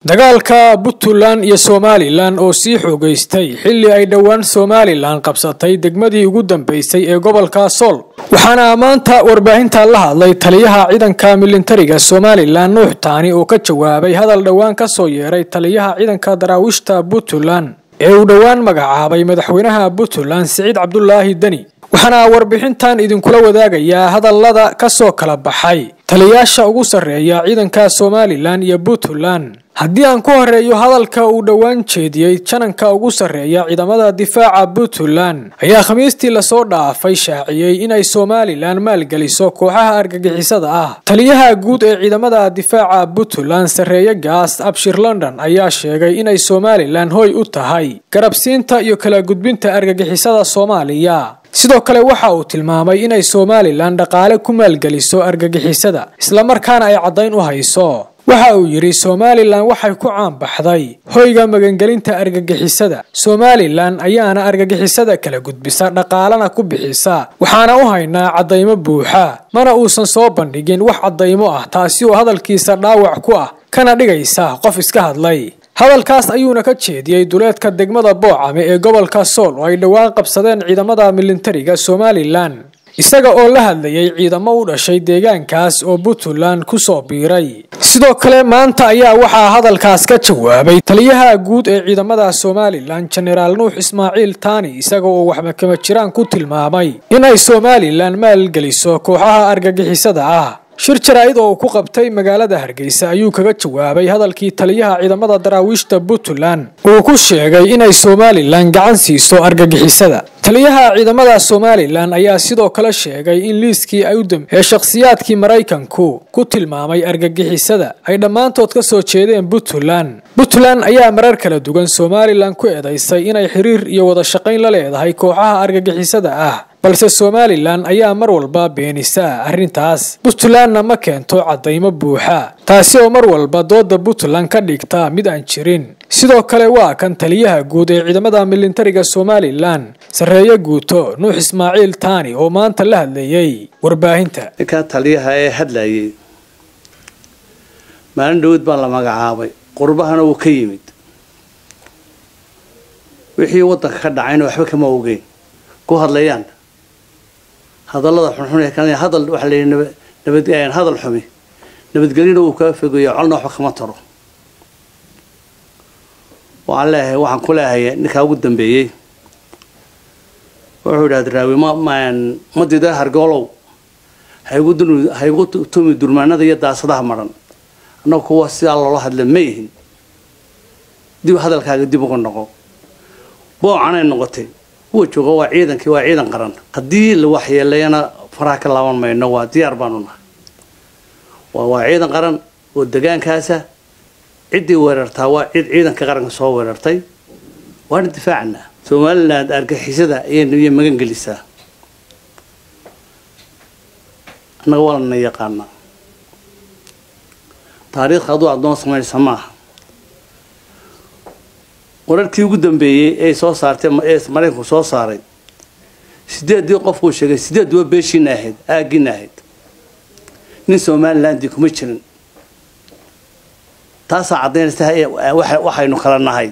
Dagaalka Puntland iyo Somaliland oo sii xoogaystay xilli ay dhowaan Somaliland qabsatay degmadii ugu dambeysay ee gobolka Sool. Waxaana maanta warbaahinta la hadlay taliyaha ciidanka militariga Somaliland Nuux Taani oo ka jawaabay hadal dhowaan ka soo yeeray taliyaha ciidanka daraawiishta Puntland ee uu dhowaan magacaabay madaxweynaha Puntland Siciid Cabdulaahi Deni. Waxaana warbixintan idinkula wadaagayaa hadallada ka soo kala baxay taliyaasha ugu sarreeya ciidanka Somaliland iyo Puntland. Haddii aan ku horeeyo hadalka uu dhowaan jeediyey jananka ugu sarreeya ciidamada difaaca Puntland ayaa Khamiistii lasoo dhaafay shaaciyey inay Somaliland maalgeliso kooxaha argagixisada ah. Taliyaha guud ee ciidamada difaaca Puntland sarreeye Gaas Abshir London ayaa sheegay inay Somaliland hoy u tahay garabsiinta iyo kala gudbinta argagixisada Soomaaliya. Sidoo kale waxa uu tilmaamay inay Somaliland dhaqaale ku maalgeliso argagixisada isla markaana ay caddayn u hayso. Waxa uu yiri Somaliland waxay ku caan baxday hoyga magangelinta argagixisada. Somaliland ayaana argagixisada kala gudbisa dhaqaalana ku bixisa, waxaana u haynaa caddaymo buuxa. Mana uusan soo bandhigin wax caddaymo ah, taasi oo hadalkiisa dhaawac ku ah kana dhigaysa qof iska hadlay. Hadalkaas ayuuna ka jeediyey duleedka degmada Boocame ee gobolka Sool oo ay dhowaan qabsadeen ciidamada militariga Somaliland, isaga oo la hadlayay ciidamo u dhashay deegaankaas oo Puntland ku soo biiray. Sidoo kale maanta ayaa waxaa hadalkaas ka jawaabay taliyaha guud ee ciidamada Somaliland Generaal Nuux Ismaaciil Taani, isaga oo waxba kama jiraan ku tilmaamay inay Somaliland maalgeliso kooxaha argagixisada ah. Shir jaraa'id oo uu ku qabtay magaalada Hargeysa ayuu kaga jawaabay hadalkii taliyaha ciidamada daraawiishta Puntland uu ku sheegay inay Somaliland gacan siiso argagixisada. Taliyaha ciidamada Somaliland ayaa sidoo kale sheegay in liiskii ay u dambeeyay shakhsiyaadkii Maraykanku ku tilmaamay argagixisada ay dhammaantood ka soo jeedeen Puntland. Puntland ayaa marar kala duwan Somaliland ku eedeysay inay xiriir iyo wada shaqayn la leedahay kooxaha argagixisada ah, balse Somaliland ayaa mar walba beenisa arrintaas. Puntlandna ma keento caddaymo buuxa, taasi oo mar walba dooda Puntland ka dhigta mid aan jirin. Sidoo kale waa kan taliyaha guud ee ciidamada militariga Somaliland sarreeye guuto Nuux Ismaaciil Taani oo maanta la hadlayay warbaahinta. Ninka taliyaha ee hadlayay maalin dhawad baa la magacaabay, qurbahana wuu ka yimid, wixii waddanka ka dhacayna waxba kama ogeyn. Ku hadlayaan hadallada xunxun ee kan hadal waxa la yidhi nabad hadal xumi nabadgelyana uu kaga fogeeyo, colna waxba kama taro. Waxaan leeyahay, waxaan ku leeyahay ninkaa ugu dambeeyey wuxuu yidhahda raawi ma dida hargoolow haygu tumi durmaanada iyo daasadaha maran, annagu kuwa sidaa loola hadla ma yihin, dib hadalkaaga dib uga noqo. Boocanay noqotay kuwa jooga waa ciidankii, waa ciidan qaran, haddii la waxyeeleeyana faraha ka laaban mayno, waa diyaar baanu nahay. Waa ciidan qaran oo degaankaasa, ciddii weerartaa waa cid ciidanka qaranka soo weerartay, waana difaacanaa. Somaliland argixisada ayay magan gelisaa, annaga waa lana yaqaanaa. Taariikhda aduu addoon samaynaysa maaha. Wararkii ugu dambeeyey ee soo saartay ee Maraykanku soo saaray, 8dii qofkuu sheegay 8 waa beeshiina ahayd, aaggiina ahayd, nin Somalilandii kuma jirin. Taasaa caddaynaysa waxaynu kala nahay.